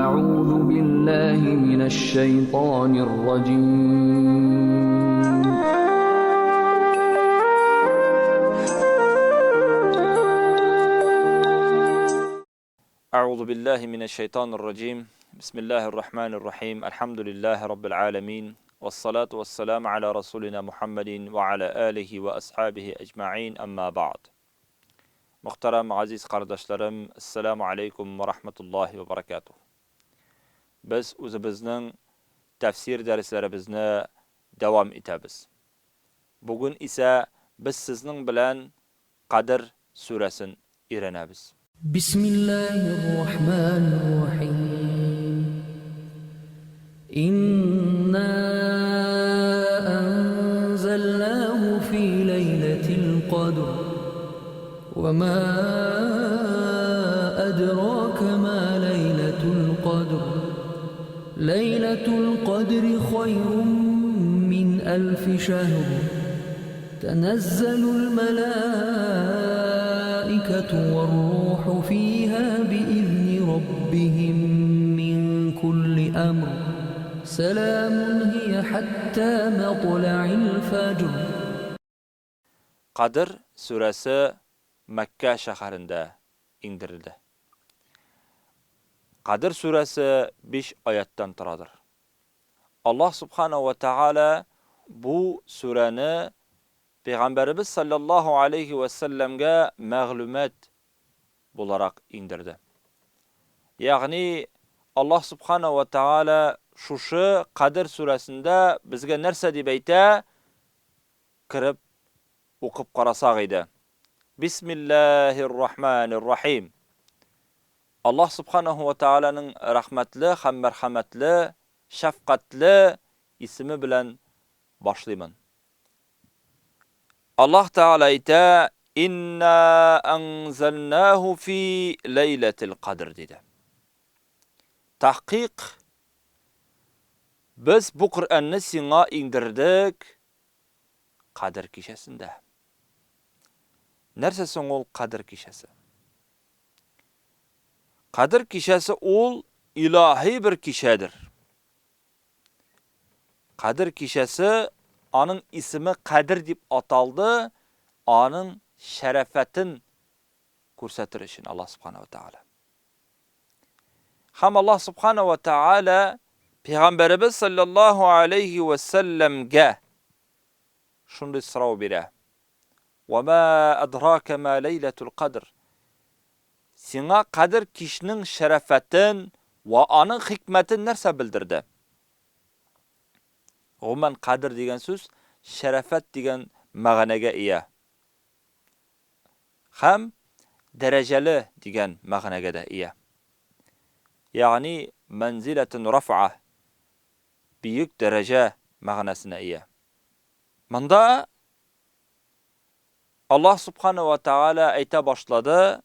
أعوذ بالله من الشيطان الرجيم. أعوذ بالله من الشيطان الرجيم. بسم الله الرحمن الرحيم. الحمد لله رب العالمين، والصلاة والسلام على رسولنا محمد وعلى آله وأصحابه أجمعين. أما بعد. Muhterem aziz kardeşlerim, Esselamu Aleyküm ve Rahmetullahi ve Berekatuhu. Biz özümüzün tefsir derslerimizni devam etemiz. Bugün ise biz sizning bilan Qadr suresini öğrenemiz. Bismillahirrahmanirrahim. İnna enzelnahu fi leyletil qadr. وما أدراك ما ليلة القدر ليلة القدر خير من 1000 شهر تنزل الملائكة والروح فيها بإذن ربهم من كل أمر سلام هي حتى مطلع الفجر. Qadr suresi Mekke şəhərində indirildi. Qadr suresi 5 ayətdən turadır. Allah subhanahu ve teala bu surəni Peyğəmbərimiz sallallahu aleyhi ve sellem'ə məğlumat olaraq indirdi. Yəni Allah subhanahu ve teala şuşu Qadr surəsində bizə нәрсә дип әйтә? Kirib oxub qarasaq idi. Bismillahirrahmanirrahim. Allah subhanahu ve teala'nın rahmetli, hem merhametli, şefkatli ismi bilen başlayman. Allah Teala ayta inna anzalnahu fi leyletil qadr dedi. Tahqiq biz bu Kur'an'ı sana indirdik Qadr gecesinde. Нәрсә соң ул Qadr кичәсе? Qadr кичәсе ул ilahi bir кичәдер. Qadr кичәсе аның исеме Qadr дип аталды, аның шәрәфәтен күрсәтер өчен Аллаһ субхана ва таала. Һәм Аллаһ субхана ва таала Пәйгамбәребез саллаллаһу алейхи ва сәлләмгә шундый сорау бирә. وَمَا أَدْرَاكَ مَا لَيْلَةُ الْقَدْرِ. Сиңа Qadr кичнең шәрәфәтен ва аның хикмәтен нәрсә белдерде? Гомумән Qadr дигән сүз шәрәфәт дигән мәгънәгә ия. Һәм дәрәҗәле дигән мәгънәгә дә ия. Ягъни манзилатун раф'a, бөек дәрәҗә мәгънәсенә ия. Монда Allah subhanahu ve teala әйтә башлады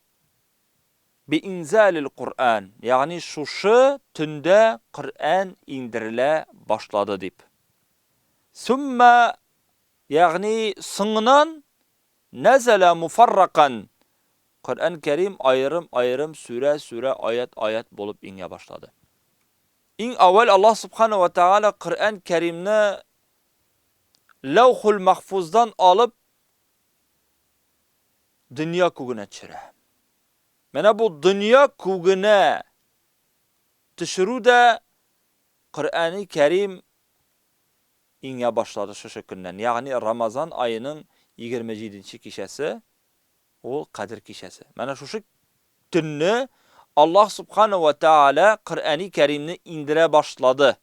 би инзалил Куръан, ягъни шушы төндә Куръан индерелә башлады дип. Сумма, ягъни соңыннан назала муфарракан, Куръан Кәрим аерым-аерым сүрә-сүрә, аят-аят булып иңә башлады. Иң әүвәл Allah subhanahu ve teala Куръан Кәримне Ләүхул Махфуздан алып дөнья күгенә төшерә. Менә бу дөнья күгенә төшерү дә Коръәни Кәрим иңә башлады шушы көннән. Ягъни Рамазан аеның 27-нче кичәсе ул Кадр кичәсе. Менә шушы төнне Аллаһ субхана ва таала Коръәни Кәримне индерә башлады.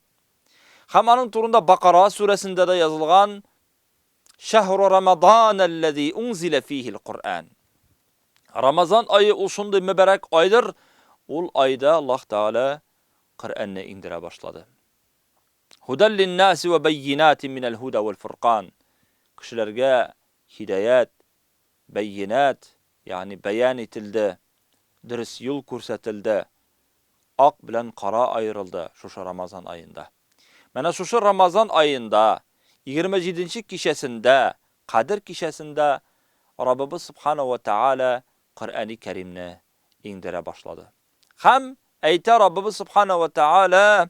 Һәм аның турында Бакара сүрәсендә дә язылган Шәһру Рамадан аллази унзила фихил Куръан. Рамазан айы ул шундый мөбарәк айдыр, ул айда Аллаһ Таала Коръәнне индерә башлады. Худал линнаси ва байинатин минал худа вал фуркан. Кешеләргә һидаят, байинат, ягъни бәян ителде, дөрес юл күрсәтелде, ак белән кара аерылды шушы Рамазан айында. Менә шушы Рамазан айында 27-нче кичәсендә, Кадр кичәсендә Раббыбыз субхана ва таала Коръәни Кәримне иңдерә башлады. Һәм Әйтә Раббыбыз Субхана ва Тааля: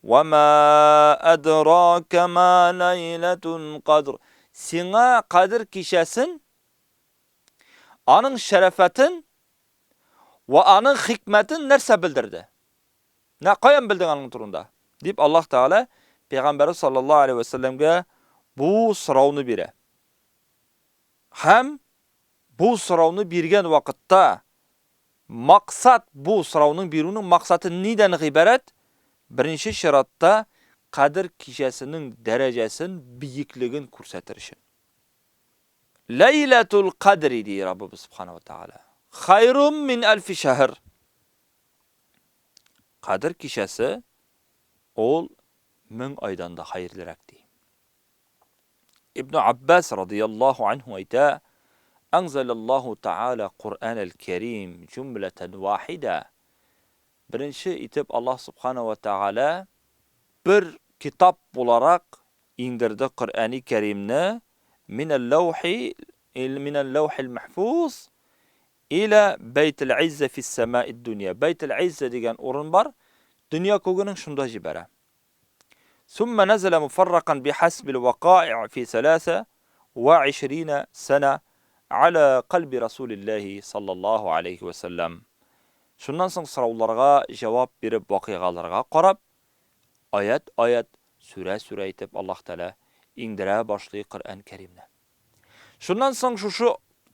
"Ва ма адрака ма ләйләтул кадр". Сиңа Кадер кичәсен, аның шәрәфәтен ва аның хикмәтен нәрсә белдерде? Нә каян белдең аның турында? Дип Аллаһ Тәгалә пәйгамбәре саллаллаһу алейһи ва сәлләмгә бу сорауны бирә. Һәм бу сорауны биргән вакытта максат бу сорауның бирүнең максаты нидән гыйбарәт? Беренче чиратта Кадер кичәсенең дәрәҗәсен, биеклеген күрсәтер өчен. Ләйләтул кадри ди Раббыбыз Субхана ва Тааля. Хайрум мин әлфи шәһр. Кадер кичәсе ул 1000 айдан да хәерлерәк ди. Ибн Аббас радыяллаһу анһу әйтә, Әнзәләллаһу тәгалә Коръәнәл Кәрим җүмләтән вахидә. Беренче итеп Аллаһ субхана ва тәгалә бер китап буларак иңдерде Коръәни Кәримне минәл-ләүхи минәл-ләүхил мәхфуз илә бәйтел иззә фис-сәмаид дөнья. Бәйтел иззә дигән урын бар, дөнья күгенең шунда җибәрә. Сумма нәзәлә муфарракан бихәсбил вакаиъ фи сәләсә вә гыйшринә сәнә галә кальби Расулилләһи саллаллаһу галәйһи вә сәлләм. Шуннан соң сорауларга җавап биреп вакыйгаларга карап, аять-аять, сүрә-сүрә итеп Аллаһ Тәгалә иңдерә башлый Коръән Кәримне. Шуннан соң шушы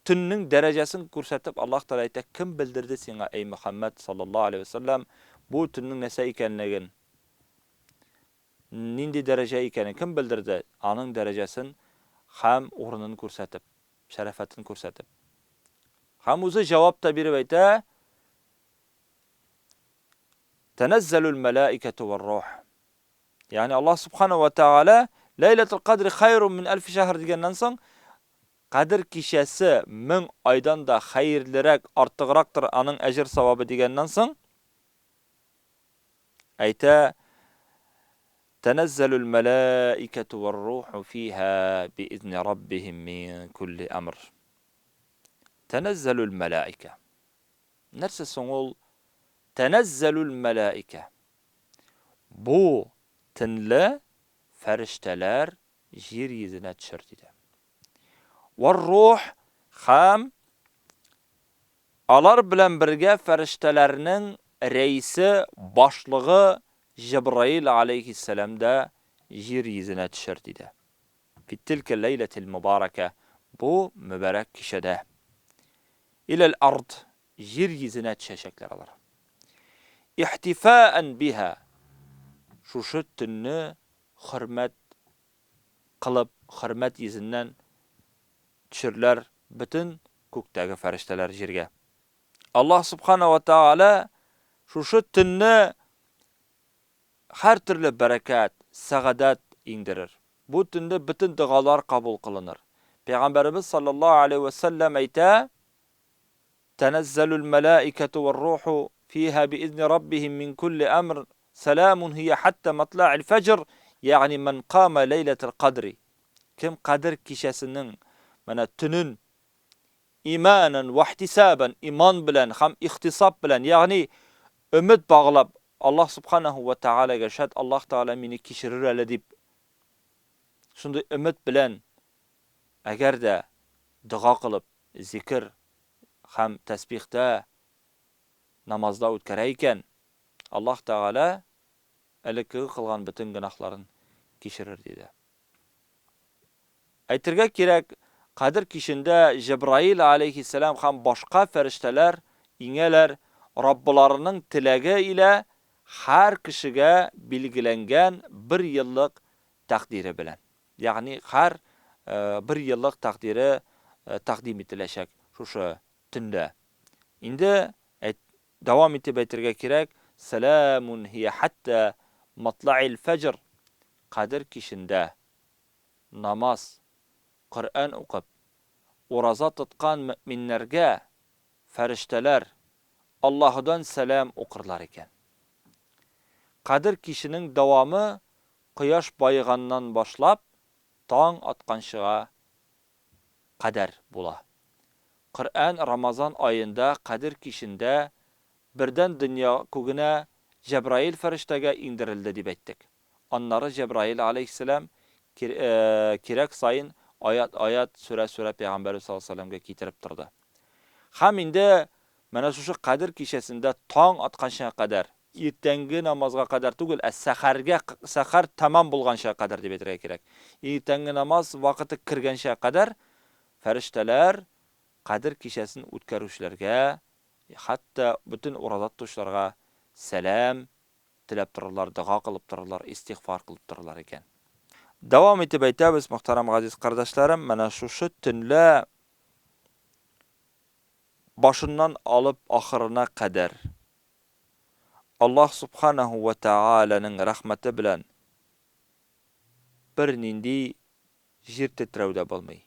төннең дәрәҗәсен күрсәтеп Аллаһ Тәгалә әйтә, Кем белдерде сиңа, әй Мөхәммәд саллаллаһу галәйһи вә сәлләм, бу төннең нәрсә икәнлеген? Нинди дәрәҗә икәнен кем белдерде? Аның дәрәҗәсен һәм урынын күрсәтеп, шәрәфәтен күрсәтеп. Һәм үзе җавап та биреп әйтә, Тәнәззәлүл мәләикәтү вәр-рух. Ягъни Аллаһ субхана ва тәгалә Ләйләтул кадри хайрун мин әлфи шәһр дигәннән соң, Кадер кичәсе 1000 айдан да хәерлерәк, артыграктыр аның әҗер-савабы дигәннән соң, Әйтә, Тәнәззәлүл мәләикәтү вәр-руху фиһа биизни раббиһим мин күлли әмр. Тәнәззәлүл мәләикә. Нәрсә соң ул тәнәззәлүл мәләикә? Бу төнлә фәрештәләр җир йөзенә төшер, диде. Вәр-рух һәм Алар белән бергә фәрештәләрнең рәисе, башлыгы Җәбраил галәйһиссәлам да җир йөзенә төшәр, диде. Фи тилкә ләйләтил мөбарәкә, бу мөбарәк кичәдә. Иләл ард, җир йөзенә төшәчәкләр алар. Ихтифаән биһа, шушы төнне хөрмәт кылып, хөрмәт йөзеннән төшерләр бөтен күктәге фәрештәләр җиргә. Аллаһ Субхана ва Тааля шушы төнне һәртөрле бәрәкәт, сәгадәт иңдерер. Бу төндә бөтен догалар кабул кылыныр. Пәйгамбәребез саллаллаһу алейһи вә сәлләм әйтә, Тәнәззәлүл мәләикәтү вәр-руху фиһа биизни раббиһим мин күлли әмр, сәламун һия хәттә матла'ил фәҗр, ягъни мән кама ләйләтел кадри. Кем Кадер кичәсенең менә төнен иманан вә ихтисабан, иман белән һәм ихтисаб белән, ягъни өмет баглап, Аллаһ субханаһу вә тәгаләгә, шәт Аллаһ Тәгалә мине кичерер әле дип, шундый өмет белән, әгәр дә дога кылып, зикер һәм тәсбихтә, намазда үткәрә икән, Аллаһ Тәгалә элеккеге кылган бөтен гөнаһларын кичерер, диде. Әйтергә кирәк, Кадер кичендә Җәбраил аләйһиссәлам һәм башка фәрештәләр иңәләр, Раббыларының теләге илә һәр кешегә билгеләнгән бер еллык тәкъдире белән. Ягъни һәр бер еллык тәкъдире тәкъдим ителәчәк шушы төндә. Инде дәвам итеп әйтергә кирәк, Сәламун һия хәттә матла'ил фәҗр, Кадер кичендә намаз, Коръән укып, ураза тоткан мөэминнәргә фәрештәләр Аллаһудан сәлам укырлар икән. Кадер киченең дәвамы кояш баеганнан башлап таң атканчыга кадәр була. Коръән Рамазан аенда Кадер кичендә Бердән дөнья күгенә Җәбраил фәрештәгә иңдерелде дип әйттек. Аннары Җәбраил аләйһиссәлам кирәк саен аят-аят, сүрә-сүрә пәйгамбәребез саллаллаһу алейһи ва сәлләмгә китереп торды. Һәм инде менә шушы Кадер кичәсендә таң атканча кадәр, иртәнге намазга кадәр түгел, ә сәхәргә, сәхәр тәмам булганча кадәр дип әйтергә кирәк. Иртәнге намаз вакыты кергәнчә кадәр фәрештәләр Кадер кичәсен үткәрүчеләргә, хәтта бөтен ураза тотучыларга сәлам теләп торырлар, дога кылып торырлар, истигъфар кылып торырлар икән. Дәвам итеп әйтәбез, мөхтәрәм газиз кардәшләрем, менә шушы төнлә башыннан алып ахырына кадәр Аллаһ субханаһу ва тәгаләнең рәхмәте белән бернинди җир тетрәү дә булмый.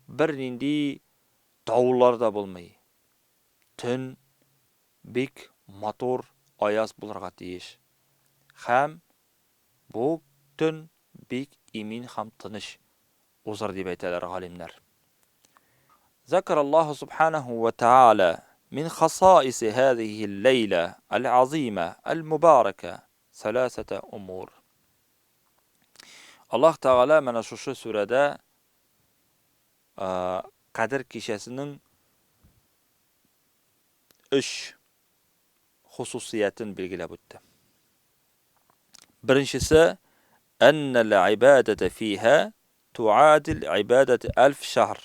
Бернинди давыллар да булмый. Төн бик матур, аяз булырга тиеш. Һәм бу төн бик имин һәм тыныч узыр дип әйтәләр галимнәр. Зәкәр Аллаһу субханаһу ва тааля мин хасаиси һазихи ләйлә әл-азима әл-мубарака сәләсәтә умур. Аллаһ Тәгалә менә шушы сүрәдә Кадер кичәсенең өч хосусиятен билгеләп үтте. Беренчесе, әннәл гыйбадәтә фиһа туадил гыйбадәте әлф шәһр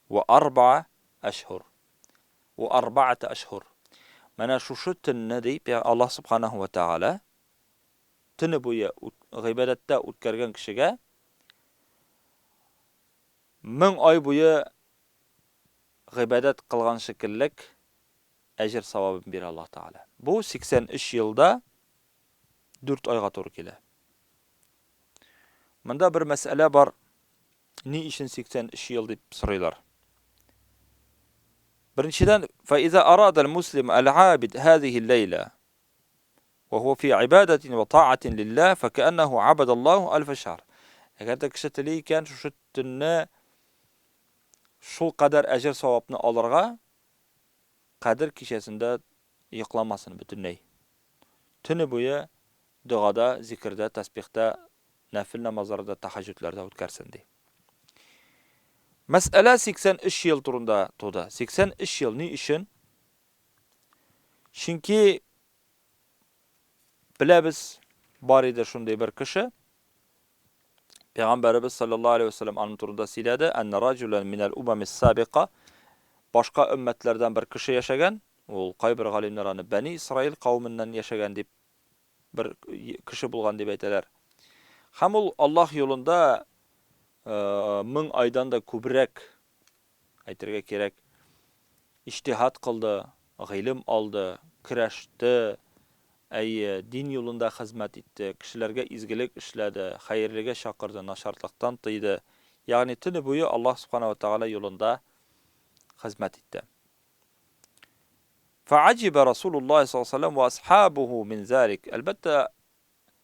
вә арбаа әшһур. Вә арбаата әшһур. Менә шушы төнне, ди Аллаһ Субханаһу ва Тәгалә, төне буе гыйбадәттә үткәргән кешегә 1000 ай буе гыйбадәт кылган шикеллек әҗер савабын бирә Аллаһ Тәгалә. Бу 83 елда 4 айга туры килә. Монда бер мәсьәлә бар. Ни өчен 83 ел дип сорыйлар. Беренчедән, фаиза арада аль-муслим аль-абид һазихи ләйла Ва һуа фи гыйбадәтин ва таатин лиллаһ фәкәәннәһу абадаллаһу әлфә шәһр. Әгәр дә кеше тели икән шушы төнне шул кадәр әҗер-савапны алырга, Кадер кичәсендә йокламасын бөтенләй. Төне буе догада, зикердә, тәсбихтә, нәфел намазларында, тәһәҗҗүдләрдә үткәрсен, ди. Мәсьәлә 83 ел турында туды. 83 ел ни өчен? Чөнки беләбез, бар иде шундый бер кеше. Пәйгамбәребез саллаллаһу алейһи ва саллям аның турында сөйләде, әнна раҗулан минәл умамис сабика, башка өммәтләрдән бер кеше яшәгән, ул кайбер галимнәр аны Бәни Исраил кавеменнән яшәгән дип бер кеше булган дип әйтәләр. Һәм ул Аллаһ юлында 1000 айдан да күбрәк Әйтергә кирәк, иҗтиһад кылды, гыйлем алды, көрәште, әйе, дин юлында хезмәт итте, кешеләргә изгелек эшләде, хәерлегә чакырды, начарлыктан тыйды. Ягъни төне буе Аллаһ Субхана ва Тәгалә юлында хезмәт итте. Фәаҗибә Расулуллаһи саллаллаһу алейһи ва сәлләм вә асхабуху мин залик. Әлбәттә,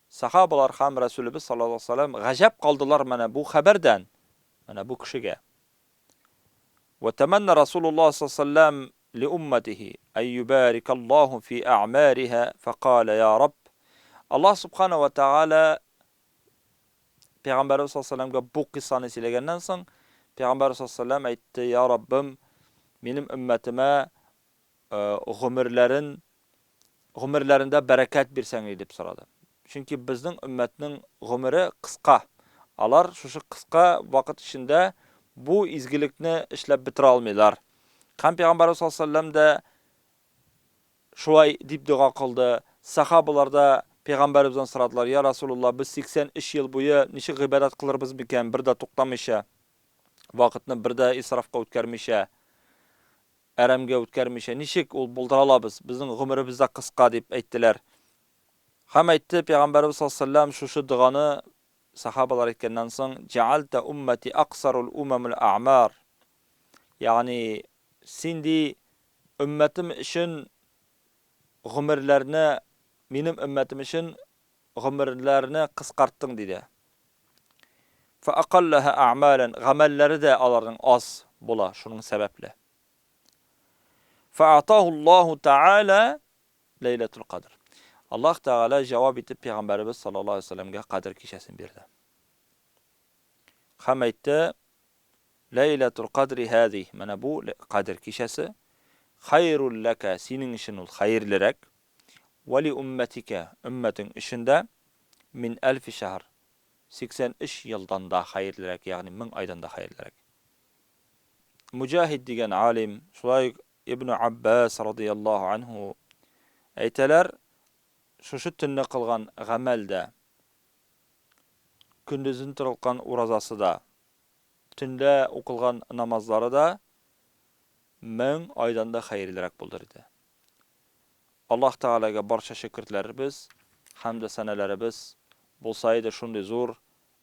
сахабалар һәм Рәсүлебез саллаллаһу алейһи ва сәлләм гаҗәп калдылар менә бу хәбәрдән, менә бу кешегә. Вә тәмәннә Расулуллаһ саллаллаһу алейһи ва сәлләм лиуммәтихи ән юбарикаллаһу фи әгъмариһа фәкалә йа Рабб. Аллаһ субхана вә тәгалә Пәйгамбәребез саллаллаһу алейһи ва сәлләмгә бу кыйссаны сөйләгәннән соң, Пәйгамбәребез саллаллаһу алейһи ва сәлләм әйтте, Я Раббым, минем өммәтемә гомерләрен гомерләрендә бәрәкәт бирсәң иде дип сорады. Чөнки безнең өммәтнең гомере кыска. Алар шушы кыска вакыт эчендә бу изгелекне эшләп бетерә алмыйлар. Һәм Пәйгамбәрбез саллаллаһу алейһи ва сәлләм дә шулай дип дога кылды. Сахабалар да Пәйгамбәребездән сорадылар, Я Расулуллаһ, без 83 ел буе ничек гыйбадәт кылырбыз микән, бер дә туктамыйча, вакытны бер дә исрафка үткәрмичә? Әрәмгә үткәрмичә ничек ул булдыра алабыз, безнең гомеребез дә кыска, дип әйттеләр. Һәм әйтте Пәйгамбәребез саллаллаһу галәйһи ва сәлләм шушы доганы сахабалар әйткәннән соң, Җәгальтә уммәти аксарул умамил әгъмар. Ягъни, син ди, өммәтем өчен гомерләрне, минем өммәтем өчен гомерләрне кыскарттың, диде. Фәакаллаһа әгъмалән, гамәлләре дә аларның аз була шуның сәбәпле. Фәатаһу Аллаһу Тәгалә Ләйләтул Кадр. Аллаһ Тәгалә җавап итеп пәйгамбәребез саллаллаһу алейһи ва сәлләмгә Кадер кичәсен бирде. Һәм әйтте, Ләйләтул Кадри һәзи, менә бу Кадер кичәсе, хайрул ләкә, синең өчен ул хәерлерәк, вә ли уммәтикә, өммәтең өчен дә, мин әлфи шәһр, 83 елдан да хәерлерәк, ягъни 1000 айдан да хәерлерәк. Муҗаһид дигән алим, шулай ук Ибну Аббас радыяллаһу анһу әйтәләр, шушы төнне кылган гамәл дә, көндезен торылкан уразасы да, төнлә укылган намазлары да 1000 айдан да хәерлерәк булдыр иде. Аллаһ Тәгаләгә барча шөкертләребез, хәмде-сәнәләребез булса иде шундый зур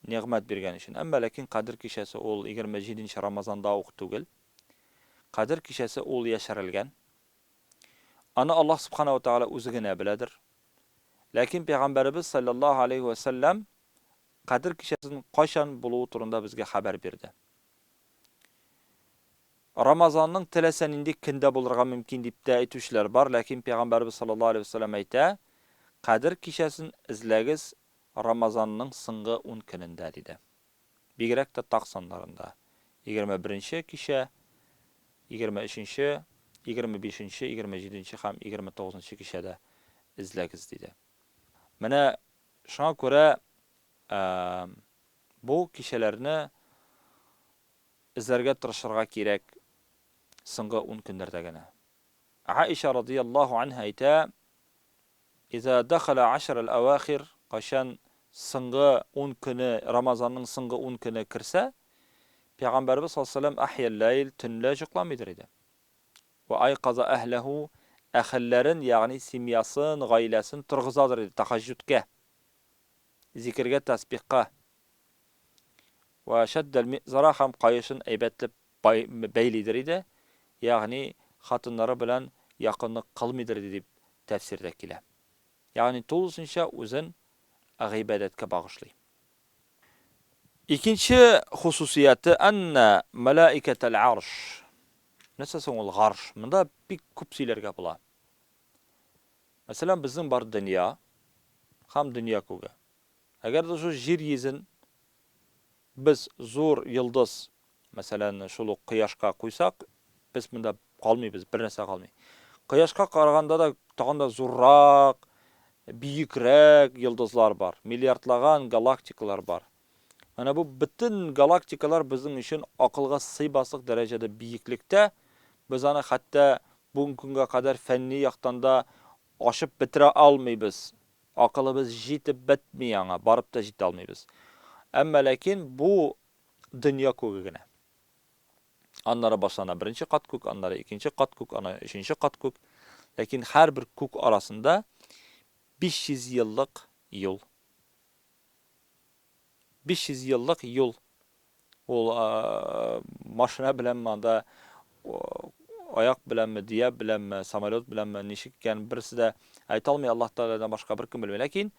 нигъмәт биргән өчен. Әмма ләкин Кадер кичәсе ул 27 нче Рамазанда ук түгел. Кадер кичәсе ул яшерелгән. Аны Аллаһ Субхана ва Тәгалә үзе генә беләдер. Ләкин Пәйгамбәребез салләллаһу алейһи вә сәлләм Кадер кичәсенең кайчан булуы турында безгә хәбәр бирде. Рамазанның теләсә нинди көндә булырга мөмкин дип тә әйтүчеләр бар, ләкин Пәйгамбәребез салләллаһу алейһи вә сәлләм әйтә, Кадер кичәсен эзләгез Рамазанның соңгы ун көнендә, диде. Бигрәк тә так саннарында, 21 нче кичә, 23 нче, 25 нче, 27 нче һәм 29 нчы кичәдә эзләгез, диде. Менә шуңа күрә бу кичәләрне эзләргә тырышырга кирәк соңгы ун көннәрдә генә. Аиша радыяллаһу анһа әйтә, Иза дахаля ашр әл-әвахир, кайчан соңгы ун көне, Рамазанның соңгы ун көне керсә, Пәйгамбәребез саллаллаһу алейһи ва сәлләм әхйәл-ләйл, төнлә җокламыйдыр иде. Вә айказа әһләһу, әһелләрен, ягъни семьясын, гаиләсен торгызадыр иде тәһәҗҗүдкә, зикергә, тәсбихка. Вә шәддәл-ми'зара, һәм каешын әйбәтләп бәйлидер иде, ягъни хатыннары белән якынлык кылмыйдыр иде дип тәфсирдә килә. Ягъни тулысынча үзен гыйбадәткә багышлый. Икенче хосусияте, әннә мәлаикәтәл арш. Нәрсә соң ул гарш? Монда бик күп сөйләргә була. Мәсәлән, безнең бар дөнья һәм дөнья күге. Әгәр дә шул җир йөзен Без зур йолдыз, мәсәлән, шул ук кояшка куйсак, без монда калмыйбыз, бернәрсә калмый. Кояшка караганда да тагын да зуррак, биекрәк йолдызлар бар, миллиардлаган галактикалар бар. Менә бу бөтен галактикалар безнең өчен акылга сыйбаслык дәрәҗәдә биеклектә, без аны хәтта бүгенге көнгә кадәр фәнни яктан да ачып бетерә алмыйбыз. Акылыбыз җитеп бетми аңа, барып та җитә алмыйбыз. Әмма ләкин бу дөнья күге генә. Аннары башлана беренче кат күк, аннары икенче кат күк, аннары өченче кат күк. Ләкин һәрбер күк арасында 500 еллык юл. 500 еллык юл. Ул машина беләнме анда, аяк беләнме, дөя беләнме, самолет беләнме, ничек икәнен берсе дә әйтә алмый, Аллаһ Тәгаләдән башка беркем белми. Ләкин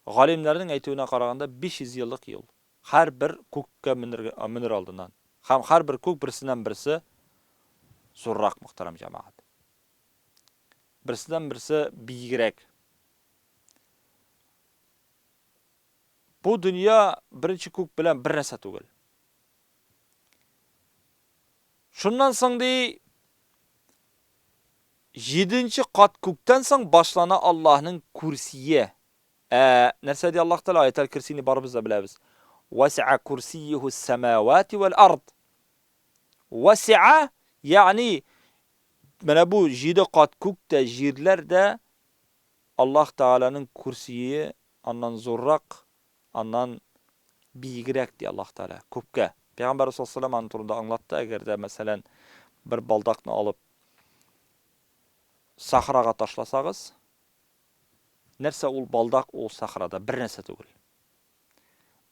галимнәрнең әйтүенә караганда 500 еллык юл. Һәрбер күккә менер, менер алдыннан. Һәм һәрбер күк берсеннән берсе зуррак, мөхтәрәм җәмәгать. Берсеннән берсе биегрәк. Бу дөнья беренче күк белән бер нәрсә түгел. Шуннан соң ди, җиденче кат күктән соң башлана Аллаһның күрсие. Ә нәрсә ди Аллаһ Тәгалә? Аятәл Кирсине барыбыз да беләбез. Васиа курсиюһу самавати вәл ард. Васиа, ягъни менә бу җиде кат күк тә, җирләр дә Аллаһ Тәгаләнең күрсие аннан зуррак, аннан биегрәк, ди Аллаһ Тәгалә, күпкә. Пәйгамбәрбез саллаллаһу галәйһи ва сәлләм аның турында аңлатты, әгәр дә, мәсәлән, бер балдакны алып сахрага ташласагыз, нәрсә ул балдак ул сахрада? Бер нәрсә түгел.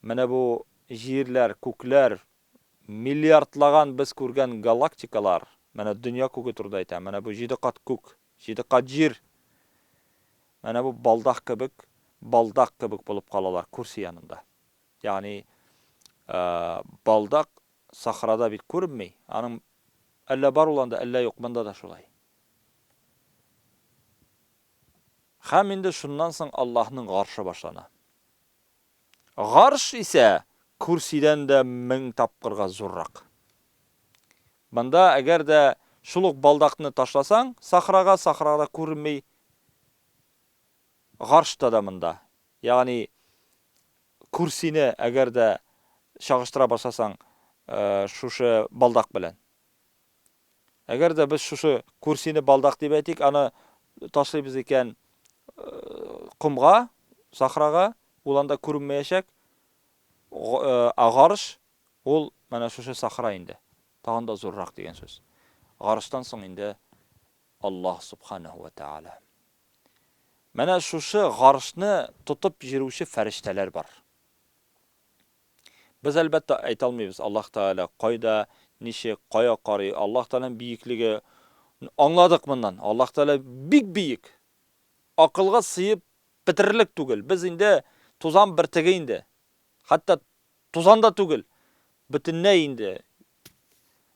Менә бу җирләр, күкләр, миллиардлаган без күргән галактикалар, менә дөнья күге турында әйтәм, менә бу җиде кат күк, Җиде кат җир! Менә бу балдак кебек, балдак кебек булып калалар күрси янында. Ягъни, балдак сахрада бит күренми. Аның әллә бар ул анда, әллә юк, монда да шулай. Һәм инде шуннан соң Аллаһның гаршы башлана. Гарш исә күрсидән дә 1000 тапкырга зуррак. Монда әгәр дә шул ук балдакны ташласаң, сахрага, сахрада күренми, гаршта да монда. Ягъни күрсине әгәр дә чагыштыра башласаң, шушы балдак белән. Әгәр дә без шушы күрсине балдак дип әйтик, аны ташлыйбыз икән комга, сахрага, ул анда күренмәячәк. Ә гарш ул менә шушы сахра инде. Тагын да зуррак дигән сүз. Гарштан соң инде Аллаһ субханаһу ва тааля. Менә шушы гаршны тотып йөрүче фәрештәләр бар. Без, әлбәттә, әйтә алмыйбыз, Аллаһ Тәгалә кайда, ничек, кая карый, Аллаһ Тәгаләнең биеклеге аңладык моннан. Аллаһ Тәгалә бик биек. Акылга сыеп бетерерлек түгел. Без инде тузан бөртеге инде. Хәтта тузан да түгел. Бөтенләй инде.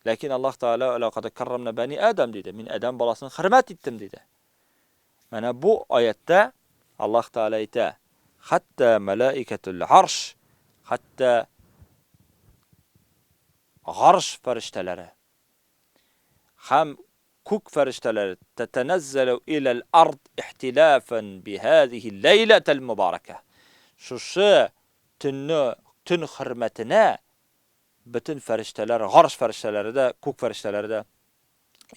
Ләкин Аллаһ Тәгалә ләкад каррамна бани Адам диде. Мин Адәм баласын хөрмәт иттем диде. Менә бу аятьтә Аллаһ Тәгалә әйтә, Хәтта мәләикәтул арш, хәтта гарш фәрештәләре һәм күк фәрештәләре тәтәнәззәлү иләл ард ихтилафан биһазихи ләйләтәл мубарака. Шушы төнне, төн хөрмәтенә бөтен фәрештәләр, гарш фәрештәләре дә, күк фәрештәләре дә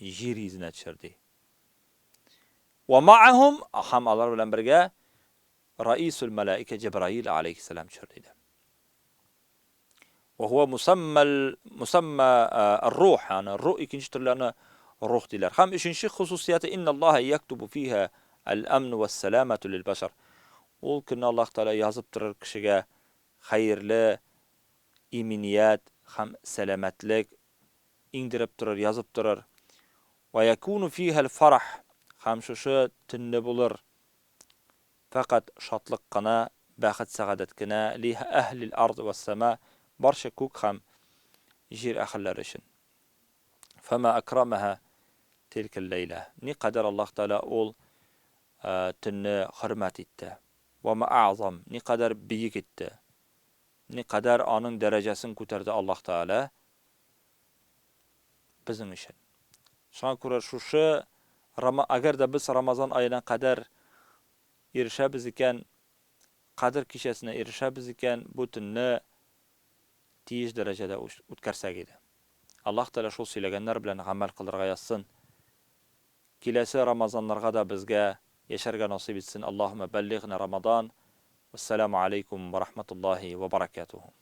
җир йөзенә төшер ди. Вә маахум, һәм алар белән бергә раисул мәләикә Җәбраил алейһиссәлам төшер диде. Вә һуә мусаммал мусамма ар-рух, аны рух икенче төрле аны рух диләр. Һәм өченче хусусияте инналлаһа яктубу фиһа әл-амну вәс-сәламату лил-башар. Ул көнне Аллаһ Тәгалә язып торыр кешегә хәерле иминият һәм сәламәтлек иңдереп торыр, язып торыр. Вә якуну фиһәл фарах, һәм шушы төнне булыр фәкать шатлык кына, бәхет-сәгадәт кенә, ли әһлил ард вәс-сәма, барча күк һәм җир әһелләре өчен. Фәмә әкрамәһә тилкәл ләйлә. Никадәр Аллаһ Тәгалә ул төнне хөрмәт итте. Вә мә әгъзам, никадәр бөек итте. Никадәр аның дәрәҗәсен күтәрде Аллаһ Тәгалә безнең өчен. Шуңа күрә шушы Рама, әгәр дә без Рамазан аена кадәр ирешәбез икән, Кадер кичәсенә ирешәбез икән, бу төнне тиеш дәрәҗәдә үткәрсәк иде. Аллаһ Тәгалә шул сөйләгәннәр белән гамәл кылырга язсын. Киләсе Рамазаннарга да безгә яшәргә насыйп итсен. Аллаһуммә бәллигъна Рамадан. Вәссәламү алейкум вә рахматуллаһи вә баракатуһу.